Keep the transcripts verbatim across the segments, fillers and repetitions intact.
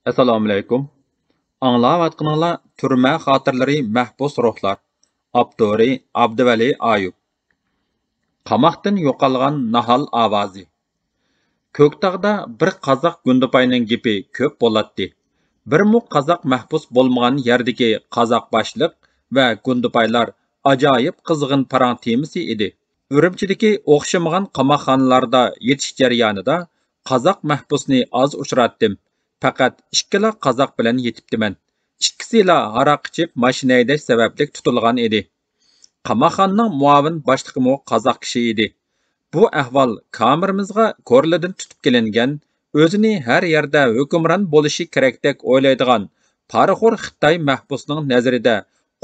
ئەسسالامۇئەلەيكۇم. ئاڭلاۋاتقىنىڭلار تۈرمە خاتىرىلىرى، مەھبۇس روھلار. ئاپتورى ئابدۇۋەلى ئايۇپ. قاماقتىن يوقالغان ناھال ئاۋازى. كۆكتاغدا بىر قازاق گۇندىپاينىڭ گېپى كۆپ بولاتتى. بىرمۇ قازاق مەھبۇس بولمىغان يەردىكى قازاق باشلىق ۋە گۇندىپايلار ئاجايىپ قىزغىن پاراڭ تېمىسى ئىدى. ئۈرۈمچىدىكى ئوخشىمىغان قاماقخانىلاردا يېتىش جەريانىدا قازاق مەھبۇسنى ئاز ئۇچراتتىم. پەقەت ئىككىلا قازاق بىلەن يېتىپتىمەن. ئىككىسىلا ھاراق ئىچىپ ماشىنا ھەيدەش سەۋەبلىك تۇتۇلغان ئىدى. قاماقخانىنىڭ مۇئاۋىن باشلىقىمۇ قازاق كىشى ئىدى. بۇ ئەھۋال كامېرىمىزغا كورلىدىن تۇتۇپ كېلىنگەن، ئۆزىنى ھەر يەردە ھۆكۈمران بولۇشى كېرەكتەك ئويلايدىغان پارىخور خىتاي مەھبۇسنىڭ نەزىرىدە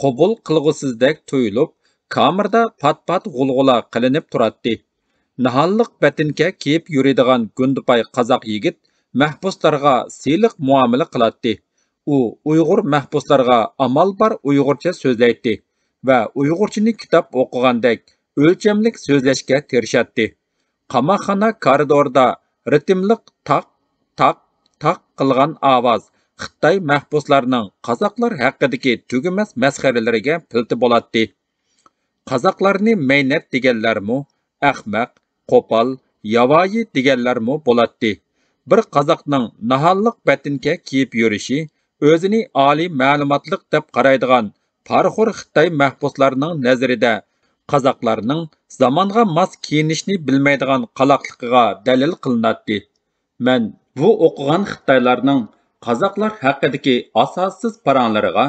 قوبۇل قىلغۇسىزدەك تۇيۇلۇپ، كامېردا پات-پات غۇلغۇلا قىلىنىپ تۇراتتى. ناھاللىق بەتىنكە كىيىپ يۈرىدىغان گۇندىپاي قازاق يىگىت مەھبۇسلارغا سىلىق مۇئامىلە قىلاتتى. ئۇ ئۇيغۇر مەھبۇسلارغا ئامال بار ئۇيغۇرچە سۆزلەيتتى ۋە ئۇيغۇرچىنى كىتاب ئوقۇغاندەك ئۆلچەملىك سۆزلەشكە تىرىشاتتى. قاماقخانا كارىدورىدا رىتىملىق تاق، تاق، تاق قىلغان ئاۋاز خىتاي مەھبۇسلارنىڭ قازاقلار ھەققىدىكى تۈگىمەس مەسخىرىلىرىگە پىلتە بولاتتى. قازاقلارنى مەينەت دېگەنلەرمۇ، ئەخمەق، قوپال، ياۋايى دېگەنلەرمۇ بولاتتى. بىر قازاقنىڭ ناھاللىق بەتىنكە كىيىپ يۈرۈشى، ئۆزىنى ئالىي مەلۇماتلىق دەپ قارايدىغان پارىخور خىتاي مەھبۇسلارنىڭ نەزىرىدە قازاقلارنىڭ زامانغا ماس كىيىنىشنى بىلمەيدىغان قالاقلىقىغا دەلىل قىلىناتتى. مەن بۇ ئوقۇغان خىتايلارنىڭ قازاقلار ھەققىدىكى ئاساسسىز پاراڭلىرىغا،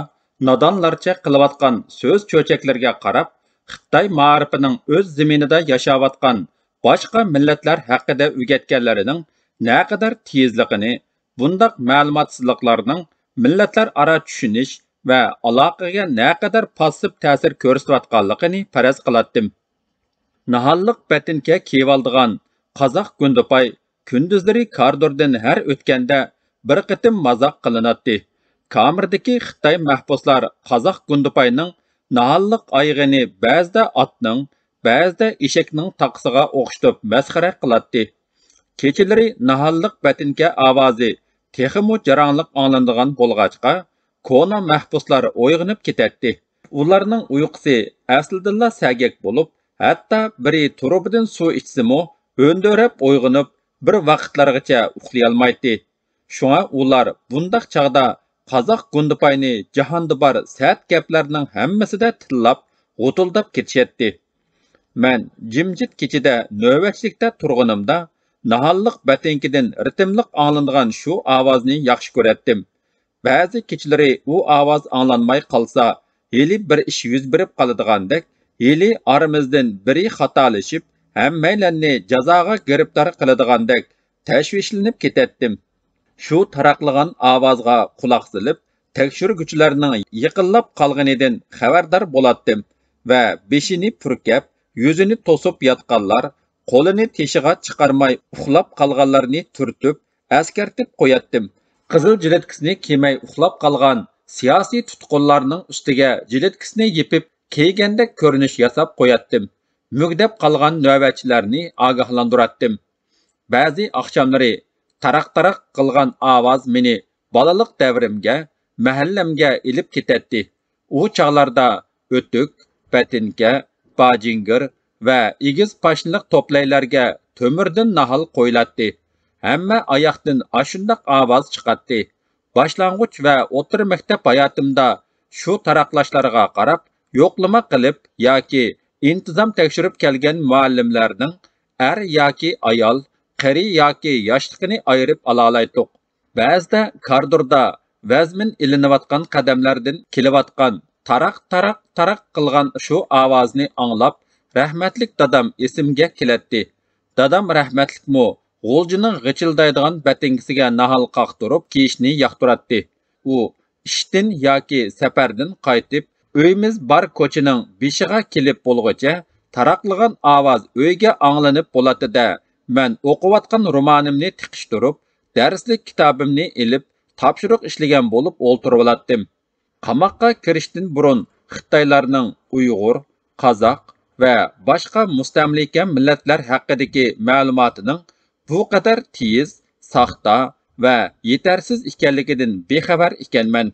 نادانلارچە قىلىۋاتقان سۆز چۆچەكلىرىگە قاراپ، خىتاي مائارىپىنىڭ ئۆز زېمىنىدا ياشاۋاتقان باشقا مىللەتلەر ھەققىدە ئۆگەتكەنلىرىنىڭ نەقەدەر تېيىزلىقىنى، بۇنداق مەلۇماتسىزلىقلارنىڭ مىللەتلەر ئارا چۈشىنىش ۋە ئالاقىگە نەقەدەر پاسسىپ تەسىر كۆرسىتىۋاتقانلىقىنى پەرەز قىلاتتىم. ناھاللىق بەتىنكە كىيىۋالىدىغان قازاق گۇندىپاي كۈندۈزلىرى كارىدوردىن ھەر ئۆتكەندە بىر قېتىم مازاق قىلىناتتى. كامېردىكى خىتاي مەھبۇسلار قازاق گۇندىپاينىڭ ناھاللىق ئايىغىنى بەزىدە ئاتنىڭ، بەزىدە ئېشەكنىڭ تاقىسىغا ئوخشىتىپ مەسخىرە قىلاتتى. كېچىلىرى ناھاللىق بەتىنكە ئاۋازى تېخىمۇ جاراڭلىق ئاڭلىنىدىغان بولغاچقا، كونا مەھبۇسلار ئويغىنىپ كېتەتتى. ئۇلارنىڭ ئۇيقۇسى ئەسلىدىنلا سەگەك بولۇپ، ھەتتا بىرى تۇرۇبىدىن سۇ ئىچسىمۇ، ھۆندۈرەپ ئويغىنىپ، بىر ۋاقىتلارغىچە ئۇخلىيالمايتتى. شۇڭا ئۇلار بۇنداق چاغدا قازاق گۇندىپاينى جاھاندا بار سەت گەپلەرنىڭ ھەممىسىدە تىللاپ، غۇتۇلداپ كېتىشەتتى. مەن جىمجىت كېچىدە نۆۋەتچىلىكتە تۇرغىنىمدا، ناھاللىق بەتىنكىدىن رىتىملىق ئاڭلىنىدىغان شۇ ئاۋازنى ياخشى كۆرەتتىم. بەزى كېچىلىرى ئۇ ئاۋاز ئاڭلانماي قالسا، ھېلى بىر ئىش يۈز بېرىپ قالىدىغاندەك، ھېلى ئارىمىزدىن بىرى خاتالىشىپ، ھەممەيلەننى جازاغا گىرىپتار قىلىدىغاندەك تەشۋىشلىنىپ كېتەتتىم. شۇ تاراقلىغان ئاۋازغا قۇلاق سېلىپ، تەكشۈرگۈچىلەرنىڭ يېقىنلاپ قالغىنىدىن خەۋەردار بولاتتىم ۋە بېشىنى پۈركەپ، يۈزىنى توسۇپ ياتقانلار، قولىنى تېشىغا چىقارماي ئۇخلاپ قالغانلارنى تۈرتۈپ، ئەسكەرتىپ قوياتتىم. قىزىل جىلىتكىسىنى كىيمەي ئۇخلاپ قالغان سىياسىي تۇتقۇنلارنىڭ ئۈستىگە جىلىتكىسىنى يېپىپ كىيگەندەك كۆرۈنۈش ياساپ قوياتتىم. مۈگدەپ قالغان نۆۋەتچىلەرنى ئاگاھلاندۇراتتىم. بەزى ئاخشاملىرى تاراق-تاراق قىلغان ئاۋاز مېنى بالىلىق دەۋرىمگە، مەھەللەمگە ئېلىپ كېتەتتى. ئۇ چاغلاردا ئۆتۈك، بەتىنكە، باجىنگىر ۋە ئېگىز پاشنىلىق توپلايلەرگە تۆمۈردىن ناھال قويۇلاتتى. ھەممە ئاياقتىن ئاشۇنداق ئاۋاز چىقاتتى. باشلانغۇچ ۋە ئوتتۇرا مەكتەپ ھاياتىمدا شۇ تاراقلاشلارغا قاراپ، يوقلىما قىلىپ ياكى ئىنتىزام تەكشۈرۈپ كەلگەن مۇئەللىملەرنىڭ ئەر ياكى ئايال، قېرى ياكى ياشلىقىنى ئايرىپ ئالالايتتۇق. بەزىدە كارىدوردا ۋەزمىن ئېلىنىۋاتقان قەدەملەردىن كېلىۋاتقان تاراق، تاراق، تاراق قىلغان شۇ ئاۋازنى ئاڭلاپ، رەھمەتلىك دادام ئېسىمگە كېلەتتى. دادام رەھمەتلىكمۇ غۇلجىنىڭ غىچىلدايدىغان بەتىنكىسىگە ناھال قاقتۇرۇپ كىيىشنى ياقتۇراتتى. ئۇ ئىشتىن ياكى سەپەردىن قايتىپ، ئۆيىمىز بار كوچىنىڭ بېشىغا كېلىپ بولغۇچە، تاراقلىغان ئاۋاز ئۆيگە ئاڭلىنىپ بولاتتى-دە، مەن ئوقۇۋاتقان رومانىمنى تىقىشتۇرۇپ، دەرسلىك كىتابىمنى ئېلىپ، تاپشۇرۇق ئىشلىگەن بولۇپ ئولتۇرۇۋالاتتىم. قاماققا كىرىشتىن بۇرۇن خىتايلارنىڭ ئۇيغۇر، قازاق ۋە باشقا مۇستەملىكە مىللەتلەر ھەققىدىكى مەلۇماتىنىڭ بۇ قەدەر تېيىز، ساختا، ۋە يېتەرسىز ئىكەنلىكىدىن بىخەۋەر ئىكەنمەن.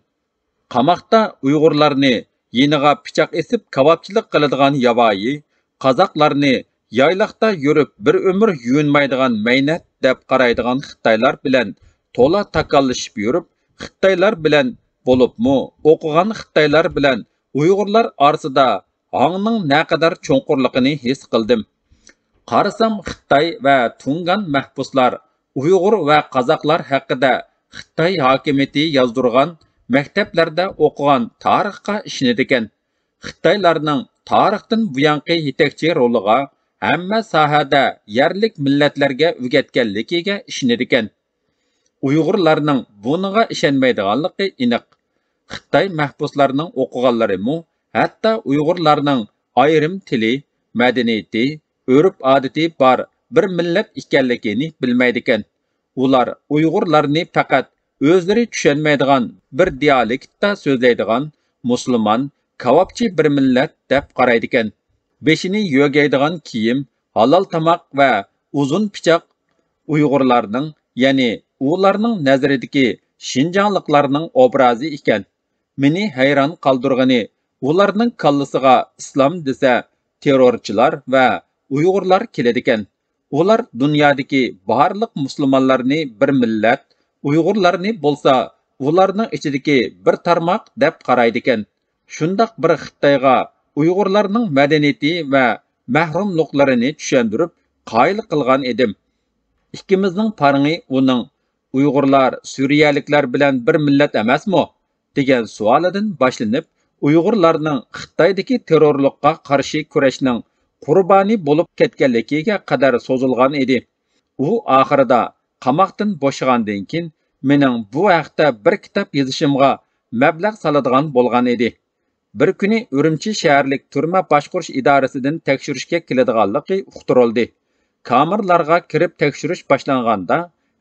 قاماقتا ئۇيغۇرلارنى يېنىغا پىچاق ئېسىپ كاۋاپچىلىق قىلىدىغان ياۋايى، قازاقلارنى يايلاقتا يۈرۈپ بىر ئۆمۈر يۇيۇنمايدىغان مەينەت دەپ قارايدىغان خىتايلار بىلەن تولا تاكاللىشىپ يۈرۈپ، خىتايلار بىلەن، بولۇپمۇ ئوقۇغان خىتايلار بىلەن ئۇيغۇرلار ئارىسىدا ھاڭنىڭ نەقەدەر چوڭقۇرلۇقىنى ھېس قىلدىم. قارىسام، خىتاي ۋە تۇڭگان مەھبۇسلار ئۇيغۇر ۋە قازاقلار ھەققىدە خىتاي ھاكىمىيىتى يازدۇرغان، مەكتەپلەردە ئوقۇغان تارىخقا ئىشىنىدىكەن. خىتايلارنىڭ تارىختىن بۇيانقى يېتەكچى رولىغا ھەممە ساھەدە يەرلىك مىللەتلەرگە ئۆگەتكەنلىكىگە ئىشىنىدىكەن. ئۇيغۇرلارنىڭ بۇنىڭغا ئىشەنمەيدىغانلىقى ئېنىق. خىتاي مەھبۇسلارنىڭ ئوقۇغانلىرىمۇ ھەتتا ئۇيغۇرلارنىڭ ئايرىم تىلى، مەدەنىيىتى، ئۆرپ-ئادىتى بار بىر مىللەت ئىكەنلىكىنى بىلمەيدىكەن. ئۇلار ئۇيغۇرلارنى پەقەت ئۆزلىرى چۈشەنمەيدىغان بىر دىيالېكتتا سۆزلەيدىغان مۇسۇلمان، كاۋاپچى بىر مىللەت دەپ قارايدىكەن. بېشىنى يۆگەيدىغان كىيىم، ھالال تاماق ۋە ئۇزۇن پىچاق ئۇيغۇرلارنىڭ، يەنى ئۇلارنىڭ نەزىرىدىكى شىنجاڭلىقلارنىڭ ئوبرازى ئىكەن. مېنى ھەيران قالدۇرغىنى، ئۇلارنىڭ كاللىسىغا ئىسلام دېسە، تېررورچىلار ۋە ئۇيغۇرلار كېلىدىكەن. ئۇلار دۇنيادىكى بارلىق مۇسۇلمانلارنى بىر مىللەت، ئۇيغۇرلارنى بولسا ئۇلارنىڭ ئىچىدىكى بىر تارماق دەپ قارايدىكەن. شۇنداق بىر خىتايغا ئۇيغۇرلارنىڭ مەدەنىيىتى ۋە مەھرۇملۇقلىرىنى چۈشەندۈرۈپ قايىل قىلغان ئىدىم. ئىككىمىزنىڭ پارىڭى ئۇنىڭ «ئۇيغۇرلار سۈرىيەلىكلەر بىلەن بىر مىللەت ئەمەسمۇ؟» دېگەن سوئالىدىن باشلىنىپ، ئۇيغۇرلارنىڭ خىتايدىكى تېررورلۇققا قارشى كۈرەشنىڭ قۇربانى بولۇپ كەتكەنلىكىگە قەدەر سوزۇلغان ئىدى. ئۇ ئاخىرىدا قاماقتىن بوشىغاندىن كېيىن، مېنىڭ بۇ ھەقتە بىر كىتاب يېزىشىمغا مەبلەغ سالىدىغان بولغان ئىدى. بىر كۈنى ئۈرۈمچى شەھەرلىك تۈرمە باشقۇرۇش ئىدارىسىدىن تەكشۈرۈشكە كېلىدىغانلىقى ئۇقتۇرۇلدى. كامېرلارغا كىرىپ تەكشۈرۈش باشلانغاندا،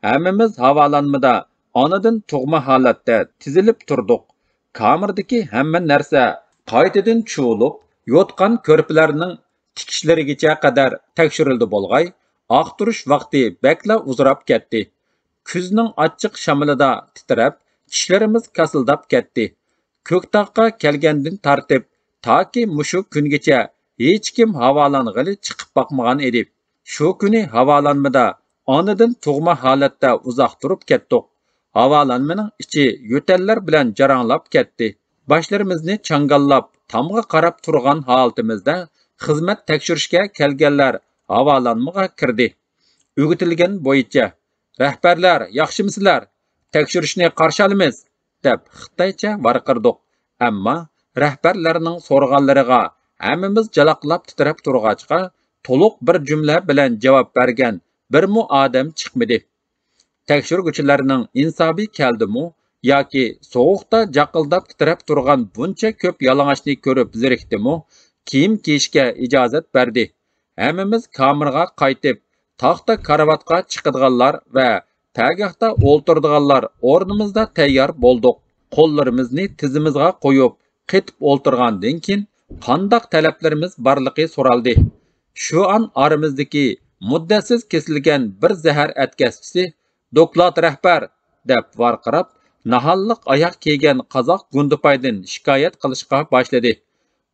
ھەممىمىز ھاۋالانمىدا ئانىدىن تۇغما ھالەتتە تىزىلىپ تۇردۇق. كامېردىكى ھەممە نەرسە قايتىدىن چۇۋۇلۇپ، يوتقان-كۆرپىلەرنىڭ تىكىشلىرىگىچە قەدەر تەكشۈرۈلدى بولغاي، ئاختۇرۇش ۋاقتى بەكلا ئۇزىراپ كەتتى. كۈزنىڭ ئاچچىق شامىلىدا تىترەپ، چىشلىرىمىز كاسىلداپ كەتتى. كۆكتاغقا كەلگەندىن تارتىپ، تاكى مۇشۇ كۈنگىچە ھېچكىم ھاۋالانغىلى چىقىپ باقمىغان ئىدى. شۇ كۈنى ھاۋالانمىدا ئانىدىن تۇغما ھالەتتە ئۇزاق تۇرۇپ كەتتۇق. ھاۋالانمىنىڭ ئىچى يۆتەللەر بىلەن جاراڭلاپ كەتتى. باشلىرىمىزنى چاڭگاللاپ، تامغا قاراپ تۇرغان ھالىتىمىزدە خىزمەت تەكشۈرۈشكە كەلگەنلەر ھاۋالانمىغا كىردى. ئۆگىتىلگەن بويىچە، «رەھبەرلەر، ياخشىمۇسىلەر؟ تەكشۈرۈشنى قارشى ئالىمىز!» دەپ خىتايچە ۋارقىرىدۇق. ئەمما رەھبەرلەرنىڭ سورىغانلىرىغا ھەممىمىز جالاقلاپ تىترەپ تۇرغاچقا، تولۇق بىر جۈملە بىلەن جاۋاب بەرگەن بىرمۇ ئادەم چىقمىدى. تەكشۈرگۈچىلەرنىڭ ئىنسابى كەلدىمۇ ياكى سوغۇقتا جاقىلداپ تىترەپ تۇرغان بۇنچە كۆپ يالىڭاچنى كۆرۈپ زېرىكتىمۇ، كىيىم كىيىشكە ئىجازەت بەردى. ھەممىمىز كامېرغا قايتىپ، تاختا كارىۋاتقا چىقىدىغانلار ۋە پەگاھتا ئولتۇرىدىغانلار ئورنىمىزدا تەييار بولدۇق. قوللىرىمىزنى تىزىمىزغا قويۇپ، قېتىپ ئولتۇرغاندىن كېيىن، قانداق تەلەپلىرىمىز بارلىقى سورالدى. شۇ ئان ئارىمىزدىكى مۇددەتسىز كېسىلگەن بىر زەھەر ئەتكەسچىسى، «دوكلات، رەھبەر!» دەپ ۋارقىراپ، ناھاللىق ئاياغ كىيگەن قازاق گۇندىپايدىن شىكايەت قىلىشقا باشلىدى.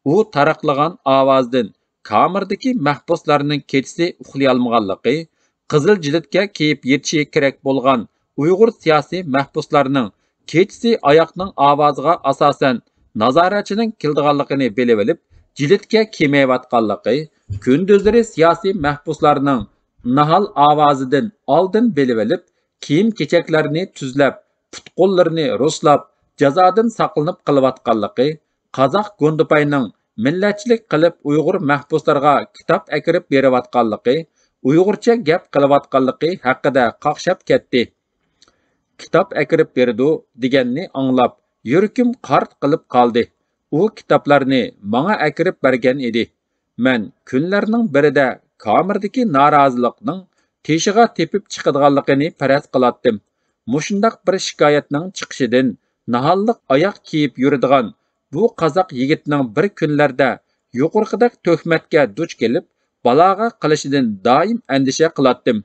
ئۇ تاراقلىغان ئاۋازدىن كامېردىكى مەھبۇسلارنىڭ كېچىسى ئۇخلىيالمىغانلىقى، قىزىل جىلىتكە كىيىپ يېتىشى كېرەك بولغان ئۇيغۇر سىياسىي مەھبۇسلارنىڭ كېچىسى ئاياقنىڭ ئاۋازىغا ئاساسەن نازارەتچىنىڭ كېلىدىغانلىقىنى بىلىۋېلىپ، جىلىتكە كىيمەيۋاتقانلىقى، كۈندۈزلىرى سىياسىي مەھبۇسلارنىڭ ناھال ئاۋازىدىن ئالدىن بىلىۋېلىپ، كىيىم-كېچەكلەرنى تۈزلەپ، پۇت-قوللىرىنى رۇسلاپ، جازادىن ساقلىنىپ قېلىۋاتقانلىقى، قازاق گۇندىپاينىڭ مىللەتچىلىك قىلىپ ئۇيغۇر مەھبۇسلىرىغا كىتاب ئەكىرىپ بېرىۋاتقانلىقى، ئۇيغۇرچە گەپ قىلىۋاتقانلىقى ھەققىدە قاقشاپ كەتتى. «كىتاب ئەكىرىپ بېرىدۇ» دېگەننى ئاڭلاپ، يۈرىكىم قارت قىلىپ قالدى. ئۇ كىتابلارنى ماڭا ئەكىرىپ بەرگەن ئىدى. مەن كۈنلەرنىڭ بىرىدە كامېردىكى نارازىلىقنىڭ تېشىغا تېپىپ چىقىدىغانلىقىنى پەرەز قىلاتتىم. مۇشۇنداق بىر شىكايەتنىڭ چىقىشىدىن ناھاللىق ئاياغ كىيىپ يۈرىدىغان بۇ قازاق يىگىتنىڭ بىر كۈنلەردە يۇقىرىقىدەك تۆھمەتكە دۇچ كېلىپ، بالاغا قېلىشىدىن دائىم ئەندىشە قىلاتتىم.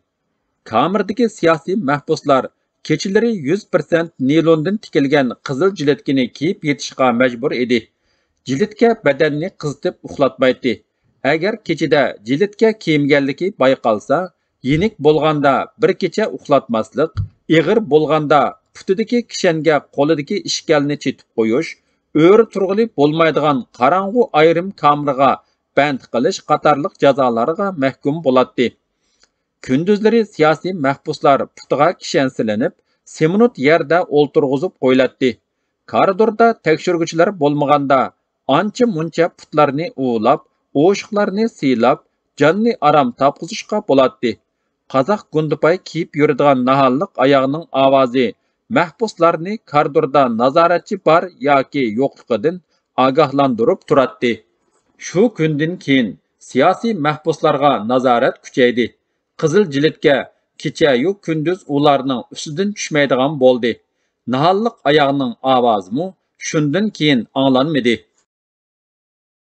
كامېردىكى سىياسىي مەھبۇسلار كېچىلىرى يۈز پىرسەنت نىلوندىن تىكىلگەن قىزىل جىلىتكىنى كىيىپ يېتىشقا مەجبۇر ئىدى. جىلىتكە بەدەننى قىزىتىپ ئۇخلاتمايتتى. ئەگەر كېچىدە جىلىتكە كىيمىگەنلىكى بايقالسا، يېنىك بولغاندا بىر كېچە ئۇخلاتماسلىق، ئېغىر بولغاندا پۇتىدىكى كىشەنگە قولىدىكى ئىشكەلنى چېتىپ قويۇش، ئۆرە تۇرغىلى بولمايدىغان قاراڭغۇ ئايرىم كامېرغا بەند قىلىش قاتارلىق جازالارغا مەھكۇم بولاتتى. كۈندۈزلىرى سىياسىي مەھبۇسلار پۇتىغا كىشەن سېلىنىپ، سېمونت يەردە ئولتۇرغۇزۇپ قويۇلاتتى. كارىدوردا تەكشۈرگۈچىلەر بولمىغاندا، ئانچە-مۇنچە پۇتلارنى ئۇۋىلاپ، ئوشۇقلارنى سىيلاپ، جاننى ئارام تاپقۇزۇشقا بولاتتى. قازاق گۇندىپاي كىيىپ يۈرىدىغان ناھانلىق ئاياغنىڭ ئاۋازى مەھبۇسلارنى كارىدوردا نازارەتچى بار ياكى يوقلۇقىدىن ئاگاھلاندۇرۇپ تۇراتتى. شۇ كۈندىن كېيىن سىياسىي مەھبۇسلارغا نازارەت كۈچەيدى. قىزىل جىلىتكە كېچەيۇ كۈندۈز ئۇلارنىڭ ئۈستىدىن چۈشمەيدىغان بولدى. ناھانلىق ئاياغنىڭ ئاۋازىمۇ شۇندىن كېيىن ئاڭلانمىدى.